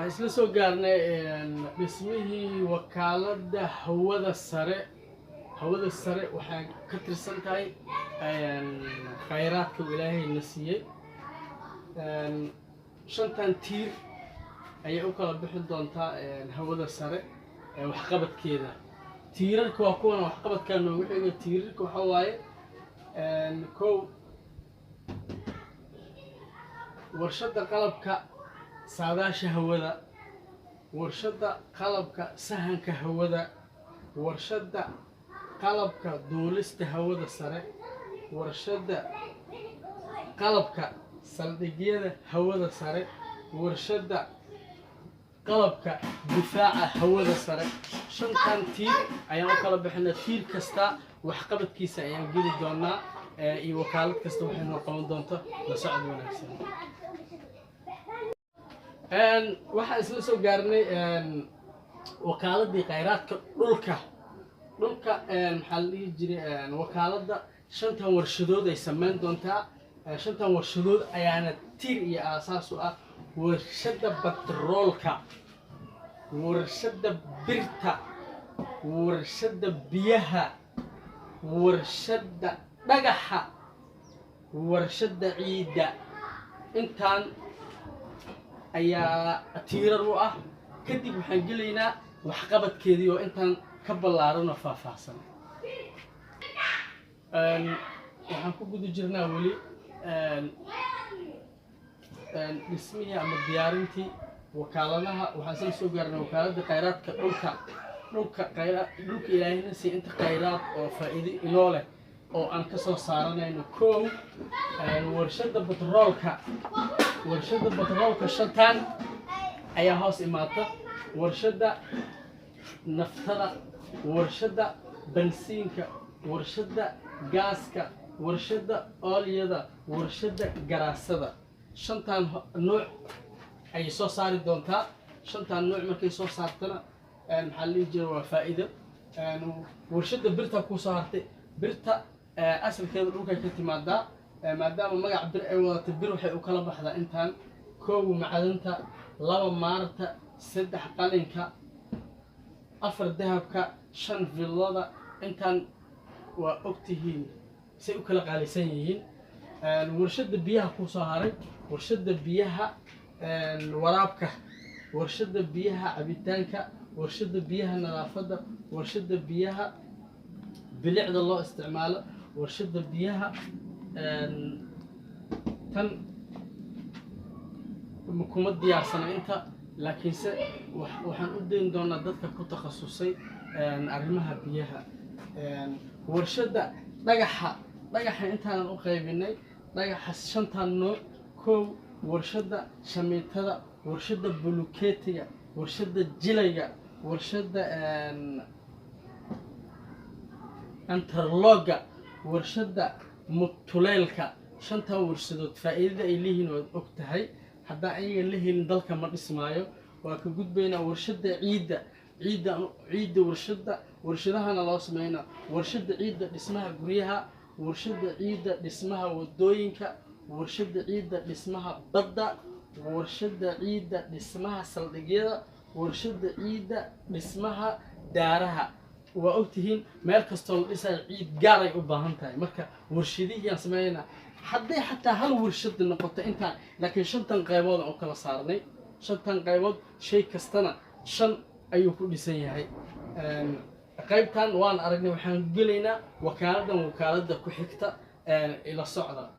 Waxaan isla soo gaarnay dhismihii wakaaladda hawada sare. Hawada sare waxay ka tirsan tahay khayraadka uu Ilaahay na siiyey. Shantan tiir ayay u kala bixi doontaa hawada sare ee waxqabadkeeda. Tiirarka waa kuwan waxqabadkaa noogu xiga. Tiirarka waxaa waaye, kow, warshadda qalabka saadaasha hawada, warshadda qalabka sahanka hawada, warshadda qalabka duulista hawada sare, warshadda qalabka saldhigyada hawada sare, warshadda qalabka difaaca hawada sare. Shantan tiir ayaan u kala bixinaa. Tiir kasta waxqabadkiisa ayaan geli doonaa iyo wakaalad kasta waxay noo qaban doonto. La socod wanaagsan. Waxaan isla soo gaarnay wakaaladii khayraadka dhulka. Dhulka maxaa la dhihi jiray? Wakaaladda shantan warshadood ay sameyn doontaa. Shantan warshadood ayaana tiir iyo aasaas u ah: warshadda batroolka, warshadda birta, warshadda biyaha, warshadda dhagaxa, warshadda ciidda. Intaan ayaa tiirar u ah. Kadib waxaan gelaynaa waxqabadkeedii oo intaan ka ballaaran oo faahfaahsan. Waxaan ku guda jirnaa weli dhismihii ama diyaarintii wakaaladaha. Waxaan isla soo gaarnay wakaaladda khayraadka dhulka. Dhulka khayraad, dhulka Ilaahayna siiya, inta khayraad oo faa'iido inoo leh oo aan ka soo saaranayno. Kow, warshadda batroolka. Warshadda batroolka shantan ayaa hoos imaata: warshadda naftada, warshadda bensiinka, warshadda gaaska, warshadda oolyada, warshadda garaasada. Shantan nuuc ayay soo saari doontaa. Shantan nuuc markay soo saartana, maxaa la dhihi jira, waa faa'iido. Warshadda birta kusoo hartay. Birta asalkeeda dhulkay ka timaadaa. Maadaama magac bir ay wadatay, bir waxay u kala baxdaa intaan: kow, macdanta; laba, maarta; saddex, qalinka; afar, dahabka; shan, villada. Intaan waa ogtihiin say u kala qaalisan yihiin. Warshadda biyaha kusoo haray. Warshadda biyaha waraabka, warshadda biyaha cabitaanka, warshadda biyaha nadaafadda, warshadda biyaha bilicda loo isticmaalo, warshadda biyaha tan kuma diyaarsana inta, laakiinse waxaan u dayn doonaa dadka ku takhasusay arrimaha biyaha. Warshadda dhagaxa. Dhagaxa intaanan u qaybinay, dhagaxa shantan nooc: kow, warshadda shamiitada, warshadda buluketiga, warshadda jilayga, warshadda antarloga, warshadda mutuleelka. Shantan warshadood faa'iidada ay leeyihiin waad og tahay. Haddaan ayaga la helin, dalka ma dhismaayo. Waa ka gudbaynaa. Warshadda ciidda. Ciidda, ciidda warshadda, warshadahana loo sameynaa: warshadda ciidda dhismaha guryaha, warshadda ciidda dhismaha wadooyinka, warshadda ciidda dhismaha badda, warshadda ciidda dhismaha saldhigyada, warshadda ciidda dhismaha daaraha. Waa ogtihiin, meel kastoo la dhisayo ciid gaaray u baahan tahay. Marka warshadihii aan sameynaa, hadday xataa hal warshad noqoto intaan, laakiin shantan qaybood aan u kala saarnay. Shantan qaybood shay kastana shan ayuu ku dhisan yahay. Qaybtan waan aragnay. Waxaan gelaynaa wakaaladdan, wakaaladda ku xigta. Ila socda.